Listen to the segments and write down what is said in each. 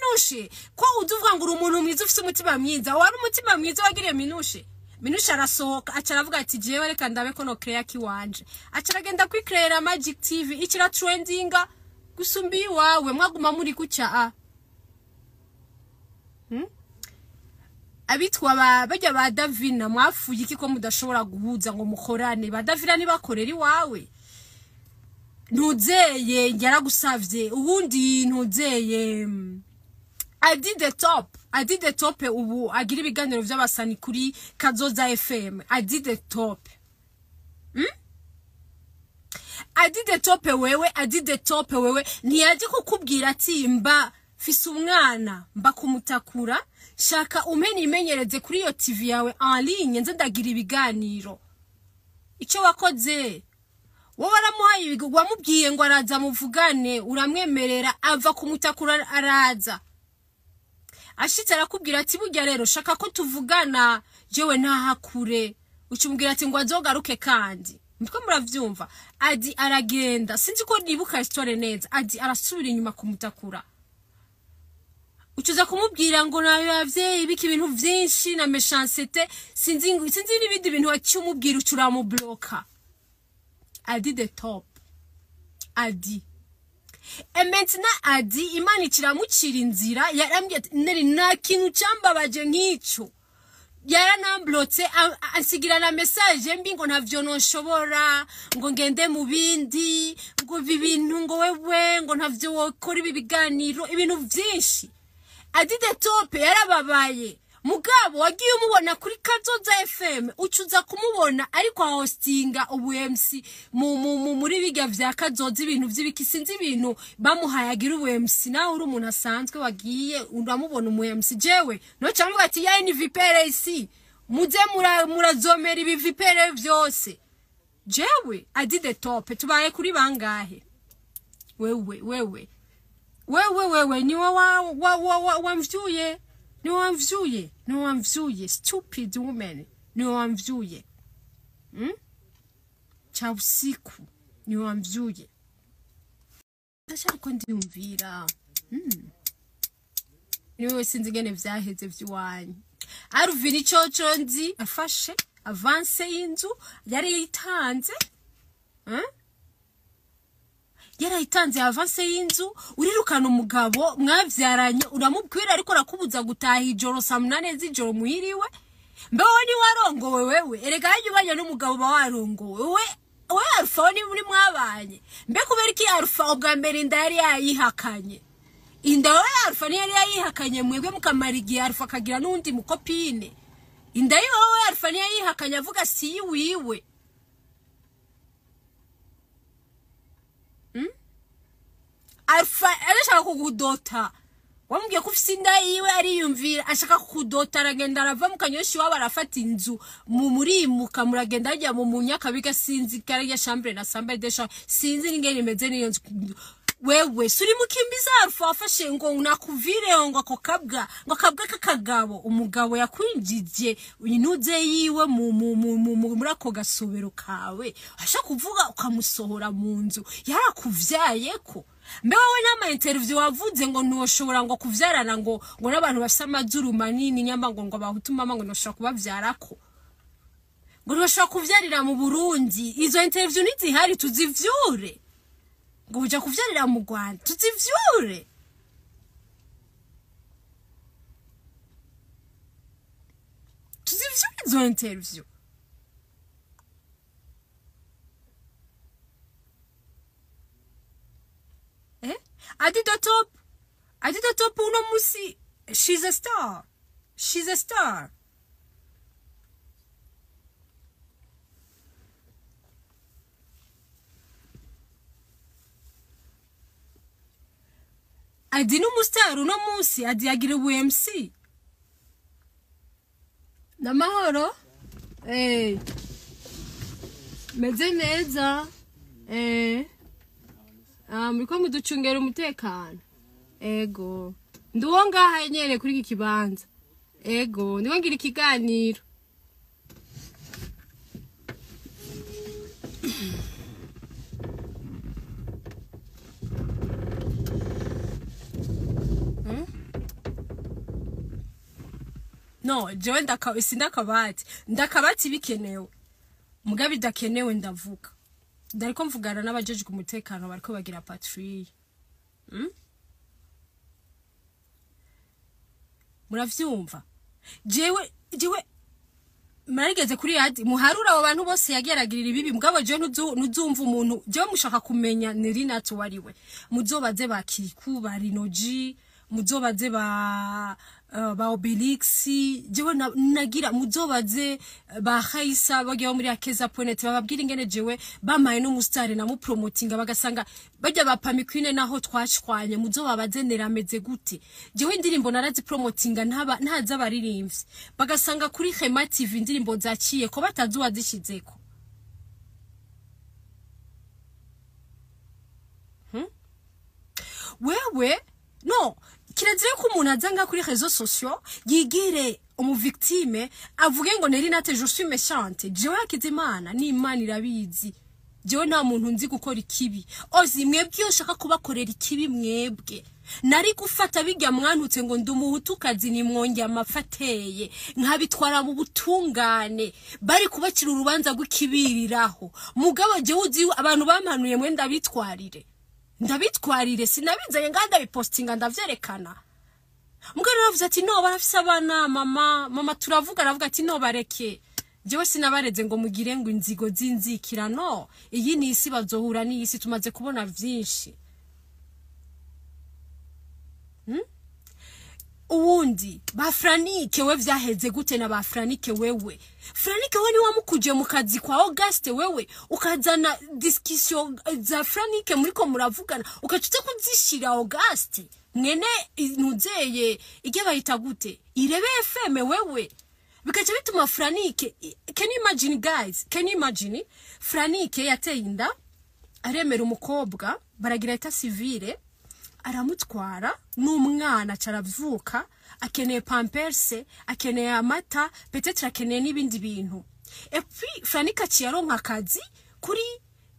Minushe ko uduvuga ngo uri umuntu mwiza ufite umutima mwiza, wari umutima mwiza wagiriye Minushe. Minushe arasohoka aca aravuga ati jewe reka ndabe ko no create kiwanje, aca aragenda kwicreera Magic TV ikira trendinga gusumba iwawe, mwaguma muri kuca a abitwa bajya ba Davina mwafuye iki ko mudashobora guhuza ngo mukorane? Ba Davina nibakorera iwawe, ntuzeye yaragusavye ubundi, ntuzeye Adi the Top, Adi the Top ubu agira ibiganiro by'abasani kuri Kazoza FM. Adi the Top, Adi the Top wewe, Adi the Top wewe ntiyaje kukubwira ati mba fise umwana mba kumutakura, shaka umpe nimenyereze kuri iyo TV yawe en ligne nze ndagira ibiganiro. Icyo wakoze wowe waramuhaye, wamubwiye ngo araza muvugane, uramwemerera, ava kumutakura araza, ashitse arakubwira ati burya rero shaka ko tuvugana jewe ntahakure, ucumubwira ati ngo azogaruke kandi. Mutwe muravyumva. Adi aragenda, sinzi ko nibuka histoire neza, Adi arasubira inyuma kumutakura, ucuza kumubwira ngo nayo abavyeyi biki ibintu vyinshi na méchanceté, sinzi sinzi n'ibindi bintu wacyumubwira, ucuramubloka. Adi the Top, Adi. Et maintenant Adi Imana ikiramucira inzira, yarambwiye ati neri nta kintu cyambabaje nk'ico, yaranamblotse ansigira na message mbi ngo ntavyo noshobora, ngo ngende mu bindi, ngo ibi bintu ngo wewe ngo ntavyo wokora ibi biganiro, ibintu vyinshi. Adi the Top yarababaye, mugabo wagiye umubona kuri Kazoza FM, ucuza kumubona ariko hostinga ubu MC mu muri bijya vya Kazoza, ibintu vy'ibiki sinzi ibintu bamuhaye agira ubu MC. Nawe uri umuntu asanzwe wagiye uramubona umu MC, jewe no cyangwa ati ya ni VPRC muze murazomera ibi VPR vyose. Jewe Adi the Top tubaye kuri bangahe? Wewe wewe wewe wewe niwe wamvyuye, niwe wamvyuye, niwe wamvyuye, stupid woman, niwe wamvyuye, cha usiku niwe wamvyuye. Ndashaka ndiyumvira niwe sinzi ngene vyaheze vy'iwanyu. Aruvira icoco nzi afashe avance y'inzu yari yitanze, yarayitanze avance y'inzu, urirukana umugabo mwavyaranye uramubwira ariko arakubuza gutaha ijoro saa 8 z'ijoro muhiriwe. Mbe wowe ni warongowe wewe, erega hajya ubanye n'umugabo ba warongowe wewe, we Alpha ni muri mwabanye. Mbe kubera iki Alpha ubwa mbere inda yari yayihakanye? Inda we Alpha ni yari yayihakanye, mwebwe mukamara igihe Alpha akagira n'undi mukopine. Inda yiwe Alpha ni yayihakanye avuga si wiwe. Alpha arashaka kugudota, wamubwiye ko ufise inda yiwe ariyumvira ashaka kukudota, aragenda arava mu Kanyoshi wabo arafata inzu mu murimuka, muragenda ajya mu Munyakabiga sinzi karya chambre na chambre de chambre sinzi n'ingene imeze n'iyo nzu. Wewe suri mukimbiza Alpha wafashe ngo nakuvire ngo ako kabwa, ngo akabwa kakagabo, umugabo yakwinjije inuze yiwe mu muri ako gasobero kawe, ashaka kuvuga ukamusohora mu nzu yarakuvyaye ko. Mbe wowe n'ama interview wavuze ngo ntushobora ngo kuvyarana ngo ngo n'abantu bafise amazuru manini nyamba ngo ngo abahutu mama ngo ntushobora kubavyarako, ngo ntushobora kuvyarira mu Burundi. Izo interview ntizihari tuzivyure, ngo uja kuvyarira mu Rwanda tuzivyure. Tuzivyure izo interview. Adi the Top, Adi the Top uno musi, she's a star, she's a star. Adi no mustar uno musi, Adi agira ubu MC. Namahoro? Eh. Meze neza. Eh. Muriko muducungera umutekano. Ego. Nduwo ngaha nyene kuri iki kibanza. Ego, niwe ngira ikiganiro. No, jewe ndaka sindakabati, ndakabati bikenewe, mugabe bidakenewe ndavuga. Ndariko mvugana n'abajejwe umutekano, bariko bagira patrouille. Muravyumva? Jewe marigeze kuri yadi muharura abo bantu bose yageragirira ibibi. Mugabo jewe ntuzumva umuntu. Jewe mushaka kumenya Nelly Nat wariwe, muzobaze ba Kiriku, ba Rinoji, muzobaze ba Obelix. Jewe nagira muzobaze ba Haisa bagiye muri Akeza Ponet, bababwira ingene jewe bamaye n'umustar namupromotinga, bagasanga bajya ba Pamikwine naho twashwanye. Muzobabaze nerameze gute. Jewe indirimbo narazipromotinga ntaba ntaza abaririmbyi, bagasanga kuri Hema TV indirimbo zaciye ko batazuba zishizeko. Wewe no kirazira ko umuntu azanga kuri réseaux sociaux yigire umuvictime, avuge ngo Nelly Nat, je suis méchante. Jewe Hakizimana, ni Imana irabizi, jewe nta muntu nzi gukora ikibi. Ozi mwebwe iyo ushaka kubakorera ikibi, mwebwe nari gufata bijya mwantutse ngo ndi umuhutukazi, nimwongeye amapfa ateye, nkabitwara mu butungane, bari kubacira urubanza rw'ikibiriraho. Mugabo jewe uzi abantu bampanuye mwe, ndabitwarire, ndabitwarire. Sinabizanye nga ndabipostinga, ndavyerekana. Mugabo yaravuze ati: "No, barafise abana, mama, mama." Turavuga, aravuga ati: "No, bareke." Jewe sinabareze ngo mugire ngo inzigo z'inzikira. No, iyi ni isi, bazohura n'isi, tumaze kubona vyinshi. Uwundi ba Franike, we vyaheze gute na ba Franike? Wewe Franike, we ni wamukuje mu kazi kwa Auguste. Wewe ukazana discussion za Franike muriko muravugana, ukacuza kuzishira Auguste mwene ntuzeye ijye bayita gute, Irebe FM. Wewe bikaca bituma Franike, can you imagine, guys, can you imagine? Franike yateye inda, aremera umukobwa, baragira état civil, aramutwara n'umwana caravuka, akeneye pampers, akeneye amata, peut-être akeneye n'ibindi bintu. Et puis Franike aciye aronka akazi kuri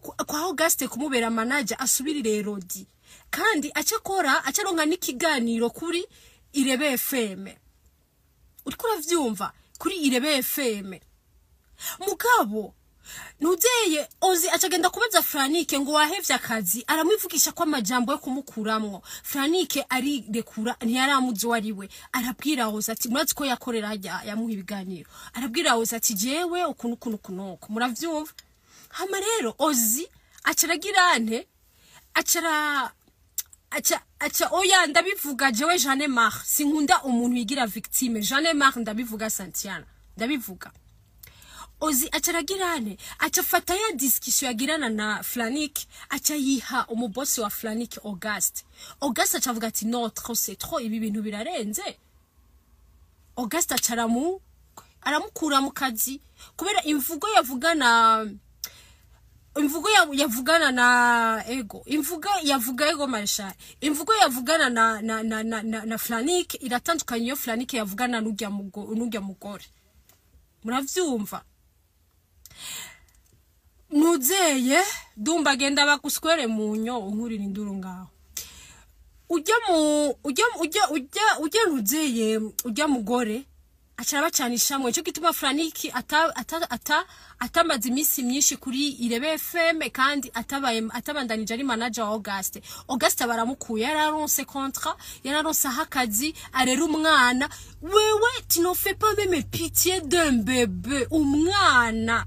kwa Auguste kumubera manager, asubirire Elodie, kandi acakora, acaronka n'ikiganiro kuri Irebe FM. Uriko uravyumva? Kuri Irebe FM. Mugabo nuzeye ozi acagenda kubaza Franike ngo wahevye akazi, aramwivugisha ko amajambo yo kumukuramwo. Franike arirekura, ntiyaramuzi wari we. Arabwira ozi ati murazi ko yakorera hajya yamuha ibiganiro, arabwira ozi ati jewe ukuntu ukuntu kunuko. Muravyumva? Hama rero ozi acaragira nte? Acara aca oya, ndabivuga jewe, j'en ai marre. Sinkunda umuntu yigira victime, j'en ai marre, ndabivuga. Santiana, ndabivuga. Ozi acaragirane, acafata ya discussion yagirana na Flanik, aca yiha umubosi wa Flanik, Auguste. Auguste acavuga ati: "No, trop c'est trop, ibi bintu birarenze." Auguste acaramu aramukura mu kazi kubera imvugo yavugana, imvugo yavugana na ego, imvugo yavuga ego marisha, imvugo yavugana na Flanik iratandukanye iyo Flanik yavugana n'urya mugore. Muravyumva? Nuzeye dumba genda baguswere mu nyo, unkurira induru ngaho. Ujya mu ujya ujya ujya ujya nuzeye ujya mugore acara bacanishamwe. Ico gituma Franiki ata ata ata atamaze iminsi myinshi kuri Irebe FM, kandi atabaye atabandanije ari manager wa Auguste. Auguste baramukuye, yararonse contrat, yararonse aho akazi, arera umwana. Wewe tu ne fais pas même pitié d'un bébé, umwana.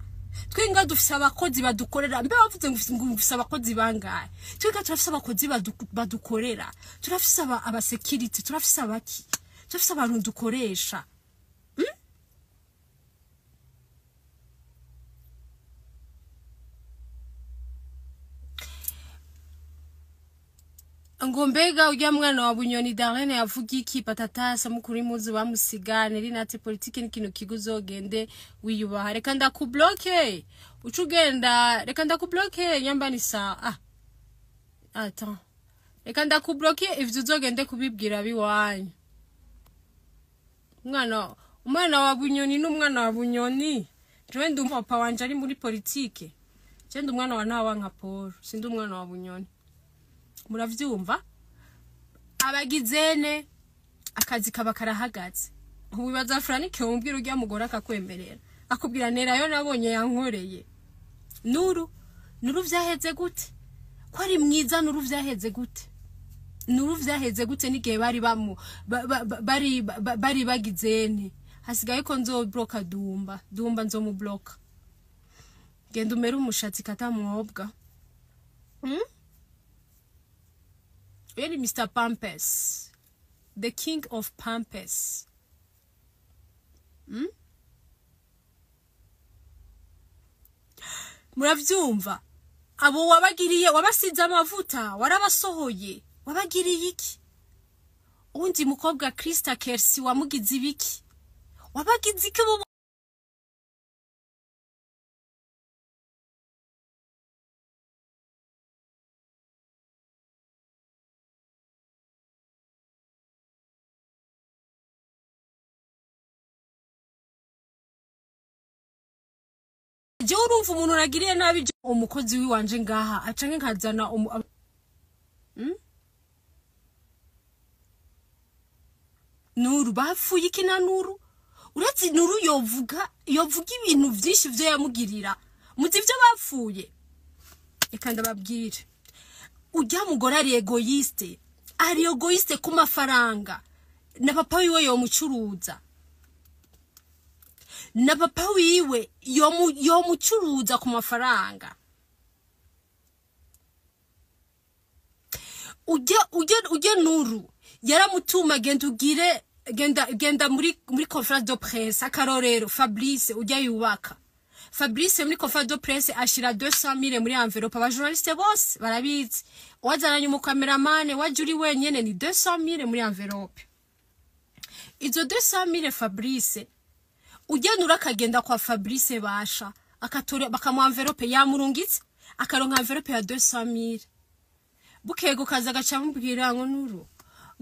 Twenga dufise abakozi badukorera. Mbe bavuze ngo ufise abakozi bangahe? Twenga turafise abakozi badukorera, turafise aba security, turafise abaki, turafise abantu dukoresha. Ngo mbega ujya mwana wa Bunyoni Darlene yavuga iki? Patatasa mukuru imuzi bamusigane rinate. Politiki ni ikintu kiguzogende wiyubaha. Reka ndakubloke, uca ugenda. Reka ndakubloke nyamba ni saa, ah, attends, reka ndakubloke, ivyo uzogende kubibwira biwanyu. Umwana wa Bunyoni n'umwana wa Bunyoni. Jewe ndi papa wanje ari muri politike. Je ndi umwana wa Ntawanka Paul, sindi umwana wa Bunyoni. Muravyumva? Abagizene akazi kaba karahagaze. Wibaza Franike wumvira ujya mugore akakwemerera, akubwira nerayo nabonye yankoreye. Nuru, Nuru vyaheze gute? Ko ari mwiza, Nuru vyaheze gute? Nuru vyaheze gute n'igihe bari bamu bari bagizene? Hasigaye ko nzobloka Dumba, Dumba nzomubloka. Genda umere umushatsi katamwobwa. Uyu ni Mr Pampers, the king of Pampers. Muravyumva? Abo wabagiriye, wabasize amavuta, warabasohoye, wabagiriye iki? Uwundi mukobwa Krista Kersi wamugize ibiki? Wabagize iki bo? Jewe urumva umuntu nagiriye nabi, umukozi wiwanje ngaha acanke nkazana Nuru bapfuye iki na Nuru? Uretse Nuru yovuga ibintu vyinshi vyo yamugirira. Muzi ivyo bapfuye? Reka ndababwire. Urya mugore ari egoyiste. Ari egoyiste ku mafaranga. Na papa wiwe yomucuruza. Na papa wiwe yomucuruza ku mafaranga. Ujya Nuru yaramutuma genda ugire, genda muri conférence de presse. Akarorero Fabrice ujya yubaka. Fabrice muri conférence de presse ashira 200,000 muri enveloppe, aba journaliste bose barabizi. Wazananye umukameramane waje uri wenyene ni 200,000 muri enveloppe. Izo 200,000 Fabrice ujya Nuru akagenda kwa Fabrice basha akatore bakamuha enveloppe yamurungitse, akaronka enveloppe ya 200,000. Bukego kaza gaca mubwira ngo Nuru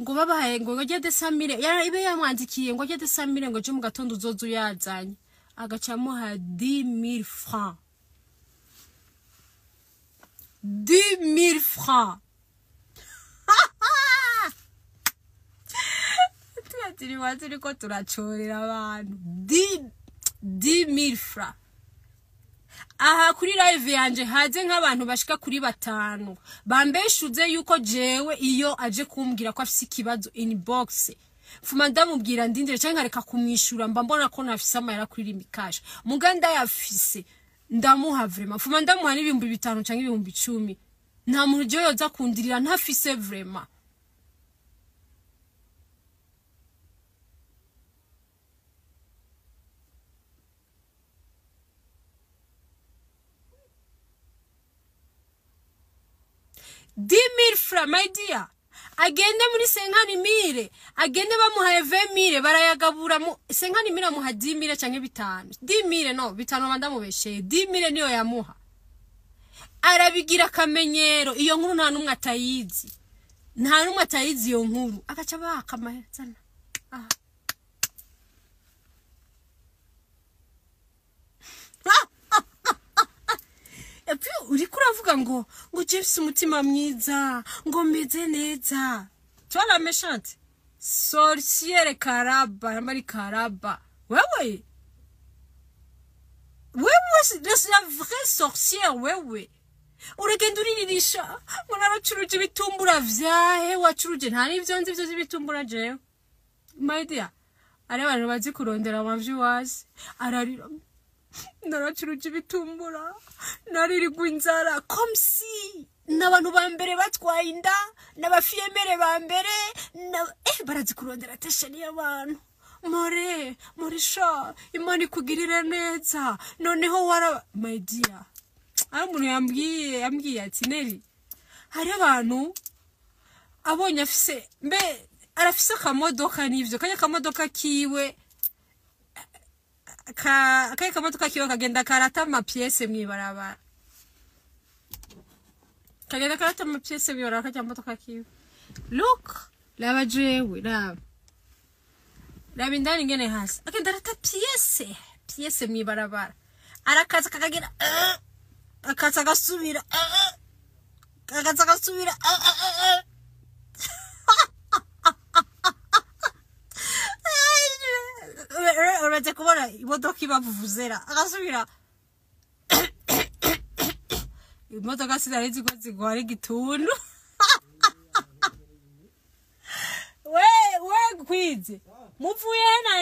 ngo babahaye ngo ngojye 200,000, yara ibe yamwandikiye ngo ngojye 200,000 ngo je mu gatondo uzoza uyazanye, agaca amuha 10,000 francs. 10,000 francs. Turatiri turiko turacorera abantu. 10,000 francs. Aha kuri live yanje haze nk'abantu bashika kuri 5 bambeshuze yuko jewe iyo aje kumbwira ko afise ikibazo inbox mfuma ndamubwira ndindire canke nkareka kumwishura, mba mbona ko nafise amahera kuri Lumicash, muga ndayafise ndamuha vraiment, mfuma ndamuha n'ibihumbi 5 canke ibihumbi 10. Nta muntu jewe yoza kundirira ntafise vraiment. 10,000 francs, my dear. Agende muri 50,000, agende bamuhaye 20,000, barayagabura mu 50,000 amuha 10,000 canke 5. 10,000 no, 5 bandamubesheye. 10,000 niyo yamuha. Arabigira akamenyero, iyo nkuru nta numwe atayizi. Nta numwe atayizi iyo nkuru. Agaca baka amahera. Ah. Et puis uriko uravuga ngo James umutima mwiza, ngo meze neza. Tu vois la méchante sorcière Karaba, mari Karaba. Wewe. Wewe c'est la vraie sorcière wewe. Uragenda uriririsha, ngo naracuruje ibitumbura vyahe, wacuruje nta nivyo nzi ivyo z'ibitumbura jewe. My dear, ari abantu bazi kurondera amavyi wazi. Ararira. Naracuruje ibitumbura, naririgwa inzara, comme si n'abantu ba mbere batwaye inda, n'abafiyemere ba mbere, barazi kurondera attention y'abantu. More, morisha, Imana ikugirire neza. Noneho wara, my dear. Ari umuntu yambwiye ati Neri, hari abantu abonye afise, mbe arafise akamodoka n'ivyo, kanya akamodoka kiwe kaya kamodoka kiwe kagenda karata amapiese mw'ibarabara. Kagenda karata amapiese mw'ibarabara kajya modoka kiwe. Look, laba jewe, laba. Laba indani ingene hasi. Agenda arata piese mw'ibarabara. Arakaza kakagira, akaza gasubira, akaza gasubira. Uretse kubona imodoka ibavuvuzera agasubira imodoka sinari nzi ko zigwara igituntu. We we kwize muvuye he?